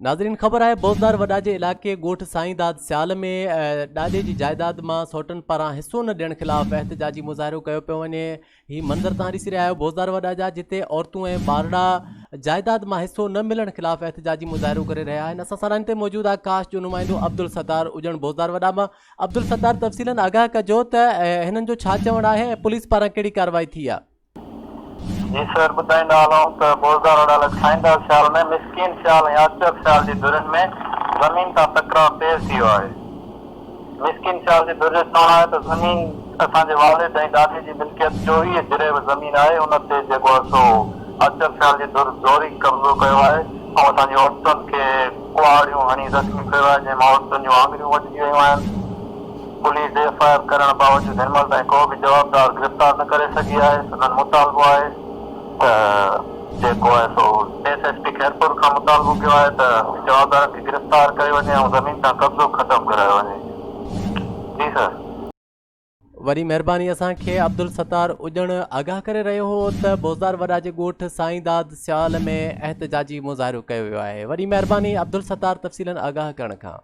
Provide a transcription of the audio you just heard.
ناظرين خبر آهي بوزدار وڏا جي علائقي ڳوٺ سائين داد سيال ۾ ڏاڏي جي جائيداد مان سوٽن پاران حصو نه ڏيڻ خلاف احتجاجي مظاهرو ڪيو پيو وڃي هي منظر توهان ڏسي رهيا آهيو بوزدار وڏا جا جتي عورتون ۽ ٻارڙا جائيداد مان حصو نه ملڻ خلاف احتجاجي مظاهرو ڪري رهيا آهن اسان سان لائين تي موجود آهي ڪاش جو نمائندو عبدالستار اڄڻ بوزدار وڏا مان عبدالستار تفصيلن آگاهه ڪجو ته هنن جو ڇا چوڻ آهي ۽ پوليس پاران ڪهڙي ڪارروائي ٿي آهي. جي سر ٻڌائيندا هلون ته بوزدار اڏالت سائينداد سيال ۾ مسڪين سيال ۽ آچر سيال جي ڌرين ۾ زمين تان تڪرار تيز ٿي ويو آهي. مسڪين سيال جي ڌر جو چوڻ آهي ته زمين اسان جي والد ۽ ڏاڏي جي ملڪيت 24 جريب زمين آهي ان تي جيڪو آهي سو آچر سيال جي ڌر زوري قبضو ڪيو آهي ۽ اسان جي عورتن کي ڪهاڙيون هڻي زخمي ڪيو آهي جنهن مان عورتن جون آڱريون وڍجي ويون آهن. پوليس ايف I R ڪرڻ باوجود هن مهل تائين ڪو به جوابدار گرفتار نه ڪري سگهي آهي، سندن مطالبو آهي ته جيڪو آهي سو ايس ايس پي خيرپور کان مطالبو ڪيو آهي ته جوابدارن کي گرفتار ڪيو وڃي ۽ زمين تان قبضو ختم ڪرايو وڃي جي سر. وڏي مهرباني اسان کي عبدالستار اڄڻ آگاهه ڪري رهيو هو ته بوزدار وڏا جي ڳوٺ سائينداد سيال ۾ احتجاجي مظاهرو ڪيو ويو آهي وڏي مهرباني عبدالستار تفصيلن آگاهه ڪرڻ کان.